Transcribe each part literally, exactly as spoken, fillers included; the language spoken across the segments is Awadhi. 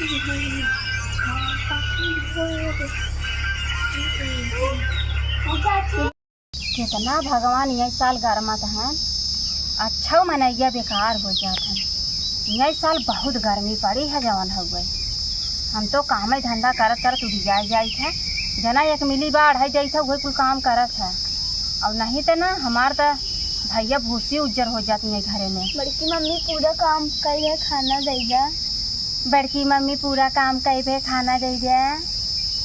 केतना भगवान यही साल गरमत हन, अच्छउ मनइया बेकार होइ जात हन। यही साल बहुत गर्मी पड़ी है जवन हउवे। हम तो कामे धंधा करत करत उबियाइ जाइत है। जना एक मिली बा अढ़ाई जाइत है, उहे कुल काम करत है। अउर नहीं त ना, हमार त भइया भूसी उज्जर होइ जात यही घरे में। बड़की मम्मी पूरा काम कइले, खाना दइ जा। बड़की मम्मी पूरा काम कइबे, खाना दइ दे।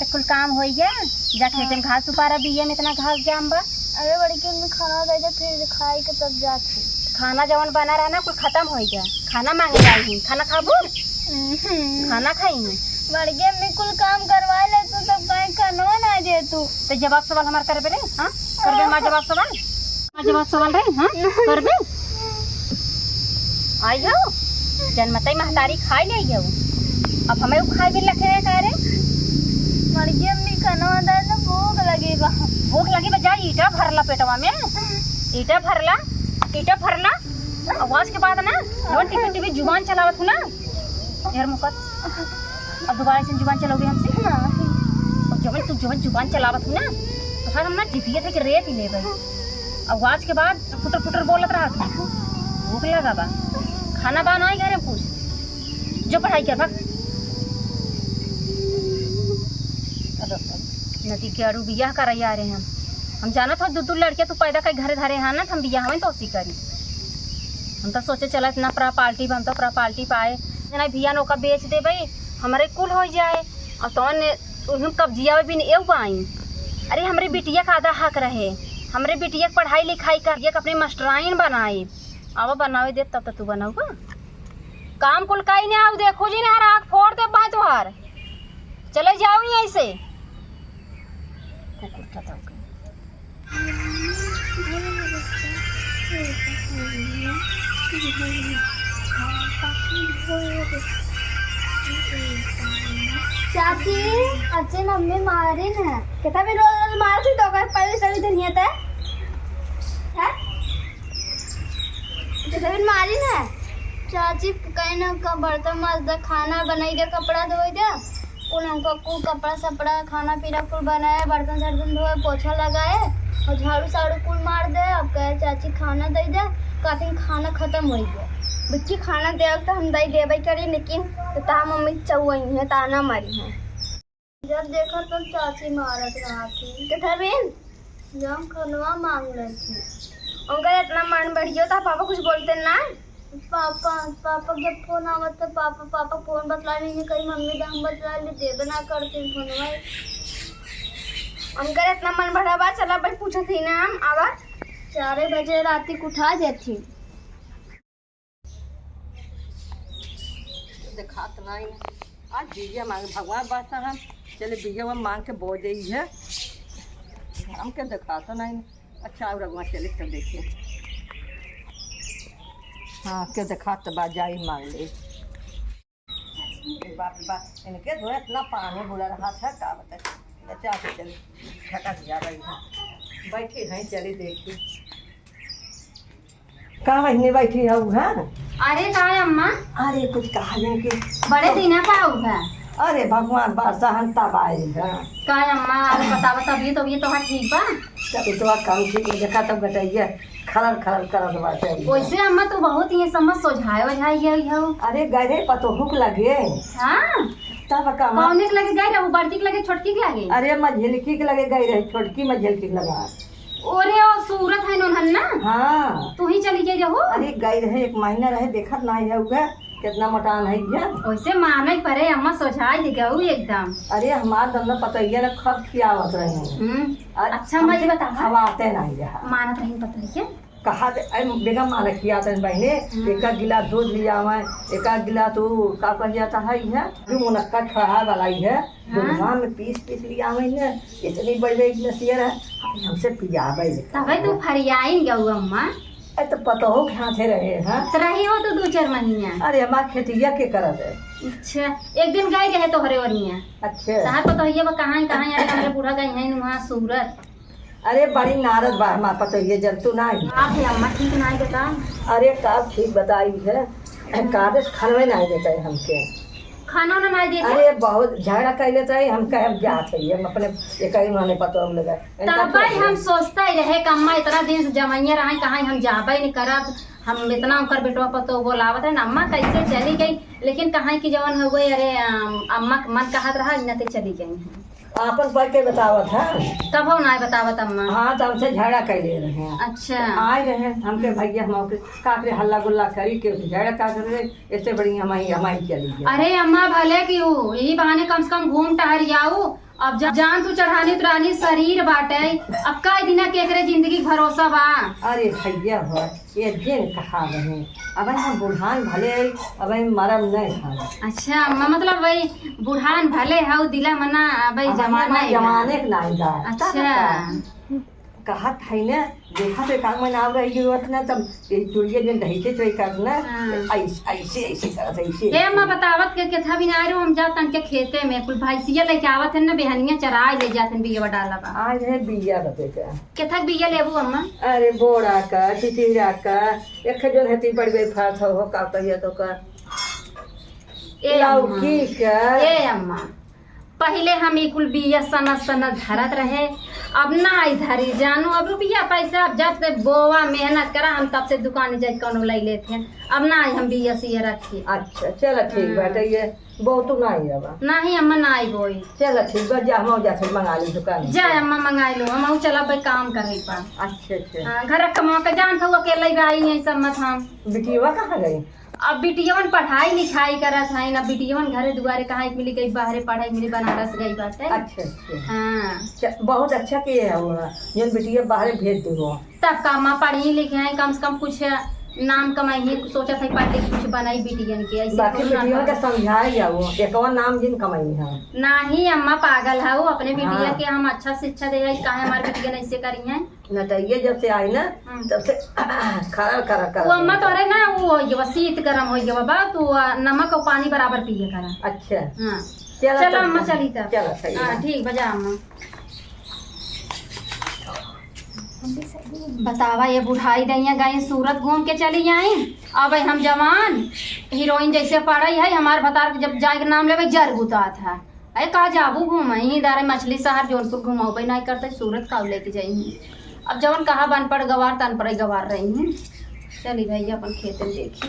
त कुल काम होइ गया? जा खेते में घास उपारा, बिया में इतना घास जाम बा। अरे बड़की मम्मी खाना दइ दे, फिर खाई के तब जात ही। खाना जवन बना रहा ना, कुल खतम होइ गया। खाना मांगे आई ही, खाना खाबू? हम्म। खाना खाई ही। बड़की मम्मी कुल काम करवा ले, तू सब काहे खानवा ना दे तू? त जवाब सवाल हमार करबे रे, हाँ? करबे हमार जवाब सवाल? हमार जवाब सवाल रे, हाँ? करबे? आई हो, जनमतई महतारी खाइ लेइ हो। अब हमें उ खाइ बिन रखे है का रे? मर गई अम्मी, खाना वाना ना, भूख लगी बा। भूख लगी बा, जा ईटा भरला पेटवा में। ईटा भरला, ईटा भरला। आवाज के बाद ना, जवन टिपी टिपी जुबान चलावत हूँ ना, यार मुकत। अब दोबारा ऐसे जुबान चलाओगे हमसे? हाँ। अब जवन तू जवन जुबान चलावत हूँ ना, तो फिर हम ना टिपिए थे कि रेत ही लेबे। आवाज के बाद फुटर फुटर बोलत रहा तू। भूख लगा बा, खाना बा नाहीं घरे में कुछ। जो पढ़ाई कर, भाग। नदी के अड़ू बियाह करैया रहे हम। हम जानत हो दू दू लड़किया तू पैदा कई घरे धरे हा ना, त हम बियाह में तो उसी करी। हम तो सोचे चला इतना प्रॉपर्टी बा, हम तो प्रॉपर्टी पाए। जना बियाह नौका बेच देबे, हमरे कुल हो जाए। और तौन उहुम कब्जिया बिन एउ बाई। अरे हमरे बिटिया का आधा हक रहे, हमरे बिटिया के पढ़ाई लिखाई कर, ये अपने मास्टराइन बनाए। अब बनावे दे तब तो तू बनाऊगा। काम कुल काई ने आऊ, देखो जी ना, आग फोड़ दे बाय तोहार। चले जाओ यहीं से। कुकुर का दौड़ गई। चाची, अच्छे मम्मी मारिन है। कितना भी रोज रोज मारत ही तो ओकर पहले सभी दिन ये तय। हैं? तो फिर मारी ना। चाची, कहीं ना का बर्तन माज दे, खाना बनाई दे, कपड़ा धोई दे, कुल हमको कुल कपड़ा सपड़ा, खाना पीना कुल बनाए, बर्तन सर्तन धोए, पोछा लगाए और झाड़ू साड़ू कुल मार दे। अब कहे, "चाची, खाना दे दे।" कहते, "खाना खत्म हो गया।" बच्ची, खाना दे तो हम दे देबे करी, लेकिन तो ता मम्मी चौवई है, ताना मारी है। जब देखा तब चाची मारत रहत ही। किधर बिन? जब खनवा मांग लेती। उनका इतना मन बढ़ियो था, पापा कुछ बोलते ना? पापा, पापा के जब फोन आवत तो पापा, पापा फोन बतला नहीं, कहीं मम्मी तो हम बतला ले, देबे ना करती फोनवा। उनका इतना मन बढ़ा बा, चला भाई पूछत ही ना हम, आवा। चारे बजे राती के उठा देती। देखात नाई। आज बिया मांग, भगवान बासा हम चले बिया मांग के बो देई है। हमके देखात नाई। अच्छा, और अगवा चले तो देखे। हाँ, के देखात बा, जाई मांग ले। बाप रे बाप, इनके धोए इतना पानी बुला रहा था, का बताए। बचा के चले, झटक जा रही है। बैठी हैं, चली देखी। का बहिनी बैठी हऊ है? अरे का अम्मा? अरे कुछ कहा जाए के बड़े दिना का हऊ है? अरे भगवान बादशाह हम तब आए हैं। का अम्मा, अरे बतावा, तबियत, तबियत तोहार ठीक बा? तबियत तो कम ठीक है, देखा तो गटैया खलल खलल करत बाटे। वैसे अम्मा तू बहुत ये समझ सोझाए ओझाए गई हऊ। अरे गए रहे पतोहू के लगे। हाँ? तब का अम्मा? कौने के लगे गए रहे? वो बड़की के लगे, छोटकी के लगे? अरे मझिलकी के लगे गए रहे, छोटकी मझिलकी के लगा। ओरे, ओ सूरत है नोनहन ना? हाँ। तू ही चली गई रहू? अरे, गई रहे, एक महीना रहे, देखत नाई है उहे, कितना मोटान है ये। ओइसे माने परे, अम्मा सोझाई दे गऊ एकदम। अरे, हमार दन्ना पतोहिया ने खब खियावत रहे। हम्म। आ, अच्छा, हमसे माई बतावा। खवाते नाई रहा। मानत रही पतोहिया? कहा दे, अरे, बेगा माने खियाते हैं बहने, हम्म। एक आध गिलास दूध ले आवे, एक आध गिलास वो, का कह जाता है ये? जो मुनक्का खड़ा वाला ही है, हाँ। दूधवा में पीस पीस लियावे न, इतनी बड़े एक नसिया रहे, अरे हमसे पियावे ले। तबे तू फरियाइन गऊ अम्मा। अरे तो पतोहू के हाथे रहे, हाँ? तो रही हो तो दो चार महीना। अरे हमार खेतिया के करत है। अच्छा, एक दिन गई रहे तोहरे ओनिया। अच्छा। तहार पतोहिया बा कहाँ, कहाँ, अरे हमरे बूढ़ा गई हैं वहाँ सूरत। अरे बड़ी नारद बा हमार पतोहिया, जब तू ना आई। आप है अम्मा ठीक ना आई बेटा। अरे का ठीक बताई है, कादे से खनवे ना देते हमके। खाना उना नाहीं देते। अरे, बहुत झगड़ा कइ लेत रही, हम कहे, "हम जात हई, हम अपने एक ही माने पतोह लगे।" तब भाई हम सोचत ही रहे कि अम्मा इतना दिन से जमइया रहे, कहा हम जाबे नहीं करब, हम इतना उनकर बेटवा पतोह बोलावत है ना, अम्मा कैसे चली गई, लेकिन कहा कि जवन हो गई, अरे, अम, अम्मा के मन कहत रहा, इन्ना ते चली गई हैं। आपन पढ़ के बतावत है। कबो नाहीं बतावत अम्मा। हाँ, तो हमसे झगड़ा कइ ले रहे हैं। अच्छा। तो आए रहे, हमके हम्म। भैया हम के का करे हल्ला गुल्ला करी के झगड़ा का करे, इससे बढ़िया हमारी, हमारी चली गई। अरे अम्मा, भले कि ऊ, यही बहाने कम से कम घूम टहर आऊ। अब जा-, जान तू चढ़ानी उतरानी शरीर बाटे, अब कई दिना के एकरे जिंदगी के भरोसा बा। अरे भैया हो, ये दिन कहा रहे, अब हम बुढ़ान भले, अब हम मरम नहीं खाए। अच्छा अम्मा, मतलब वही बुढ़ान भले हऊ, दिला मना, अब अब जमाना हमारे है। जमाने के नाई बा। अच्छा। तब का? कहत है ना, देखा तो एक आध महीना और रह गई होत ना, तब ये चुड़िया दिन ढहिके तो एक आध ना, हाँ। ऐसे, ऐसे, ऐसे करत, ऐसे। हे अम्मा, बतावत के केथा भी ना आए रहो, हम जात तन के खेते में, कुल भैंसिया लेके आवत है ना, बेहनिया चराए ले जात हैं, बिया डाला बा। आज है बिया बते का। केथा के बिया लेबू अम्मा? अरे बोड़ा का, चिचिड़ा का, एक जोन हती बड़ बे फात हो, हो का कहिया तो का। ए अम्मा। लौकी का। ए अम्मा, पहिले हम ई कुल बिया सनत सनत धरत रहे, अब नाहीं धरी जानू, अब रुपया पैसा, अब जब से बोवा मेहनत करा, हम तब से दुकान जाए कौनो ले लेते हैं, अब नाहीं हम बिया सिया रखी। अच्छा, चला ठीक हाँ। बाटे, ये बहुत नाहीं अब। नाहीं अम्मा, नाहीं बोई। चला ठीक बा, जा हम जा से मंगा ली दुकान से। जा अम्मा मंगा लो, हम चला भाई काम करे पा। अच्छा, अच्छा। हाँ, घर कमा के जान था, अकेले ही भाई हैं, सब मत हम। बिटिया कहाँ गई? अब बिटियवन पढ़ाई लिखाई करत हईन, अब बिटियवन घरे दुआरे कहाँ एक मिली गई, बाहरे पढ़ाई मिली, बनारस गई बाटे। अच्छा, अच्छा। हाँ। च-, बहुत अच्छा किए हो, जौन बिटिया बाहरे भेज दो। तब का माँ पढ़ी लिखे हैं, कम से कम कुछ नाम कमाई है, सोचत है पढ़ लिख कुछ बनाई बिटियन के, ऐसे बाकी थोड़ी ना बिटियन का पढ़- समझाए जाओ, एकवा नाम जिन कमाई है। नाहीं अम्मा पागल है वो, अपने बिटिया हाँ। के हम अच्छा शिक्षा दे, काहे हमारे बिटियन ऐसे करी हैं? नटैया जब से आई ना, हम्म। तब से खरल, खरल, खरल वो अम्मा होता। तोरे ना, वो हो गया, शीत गरम हो गया बा, तू, आ, नमक और पानी बराबर पिए करा। अच्छा। हाँ। चला चलो तब। अम्मा, चली तब। चला, सही हाँ, है। ठीक, बजा अम्मा। बतावा, ये बुढ़ाई दइया गई सूरत घूम के चली आई। अब हम जवान हीरोइन जैसे पड़े है, हमार भतार के जब जाए के नाम लेवे, जर बुतात है। अरे का जाबू घूम, यहीं दारे मछली शहर जौनपुर घुमावे नाहीं करते, सूरत का लेके जाई। अब जवन कहा बन पड़ गवार, तन पड़ गवार रही हूँ। चली भैया अपन खेत में देखी।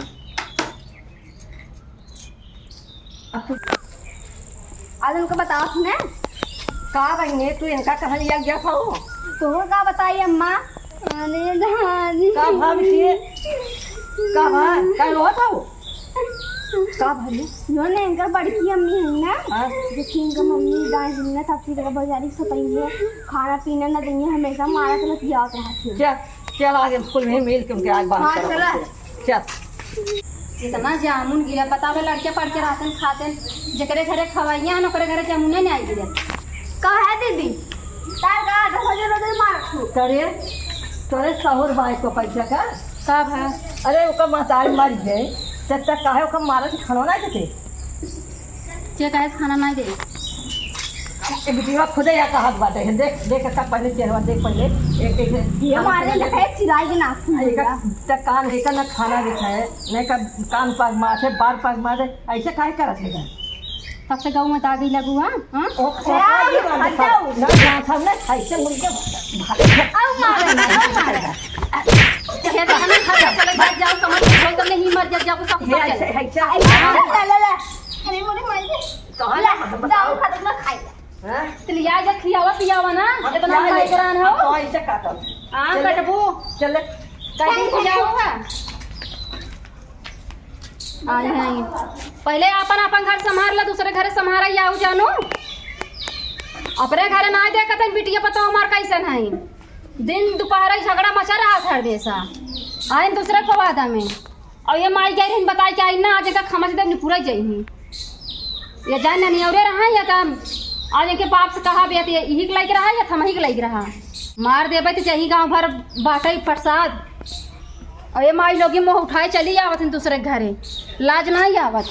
आज उनका बताओ ने। का बहिने, तू इनका कहाँ लिया गया था वो? तो का बताई अम्मा? अरे दादी। का भा बिटिया? का भा? का रोत हऊ? का भले? जो ने इनकर बड़की अम्मी है ना, हाँ। जो कि इनकर मम्मी दाई दिन में सबसे ज्यादा बाजारी सताई है, खाना पीना न देंगे, हमेशा मारा तो लतियावत रहती है। चल, चल आगे कुल में मिल के उनके आग बांध हाँ, कर चला। रखो। चल। इतना जामुन गिरा, बतावे लड़के पढ़ के रहतन खातन, जेकरे घरे खवाइया न ओकरे घरे जामुने नहीं आई गिरा। का है दीदी? तार का रोज रोज मार तू। करे, तोरे सहूर बाई को पैसा का? का भा? अरे, ओकर महतारी मर गई, तब तक काहे ओकर मारा से खाना ना देते? के काहे से खाना ना दे? ए, बिटिया खुदे या कहत बाटे, देख, देख, एकरा पहले चेहरा देख पहले, एक, एक, ये खाना मारे पहले लगे चिल्लाई के नाक फूल एक गया। तक कान लेकर ना खाना देता है, नहीं का कान पास मार से, बार पास मार दे, ऐसे काहे करत है? सबसे गऊ में दागी लगू, हाँ? हाँ? ओ, ओ, क्या? ओ, ये हट जाओ। ना, ना, सामने ऐसे मुड़ के भागे। आओ मारे, आओ मारे। ये तो हमें घर से चले जाओ, जाओ, समझ के छोड़ दो, नहीं मर जा, जाओ, सब ये सब ऐसे, चले। ऐसे, हाँ। ले, ले, ले। अरे, मोरे माई रे। कहाँ ले, ले, मतलब जाओ, बताओ। खा दो, ना खाई। हाँ? तो लिया जा, खियावा, पियावा ना, हाँ, इतना क्या खाई ले? करान हो। हाँ, तो ऐसे काटो। हाँ, चले। कटबू। चले। कहीं खियावा का? आई हैं। पहले आपन, आपन घर संभार ला, दूसरे घरे संभारा आऊ जानू। अपने घरे ना देखत हन, बिटिया पतोह हमार कैसन है। दिन दोपहर झगड़ा मचा रहा था हमेशा। आइन दूसरे को वादा में। और ये माई गई रही बताई कि आई ना, आज का खमच दे निपुरा जाई। या जान ना नियौरे रहा या त आज इनके बाप से कहा बे, त यही के लायक रहा या थमही के लायक रहा। मार देबे त चाही गाँव भर बाटे प्रसाद। अरे माई लोग मुँह उठाए चली आवत हैं दूसरे के घरे, लाज नहीं आवत।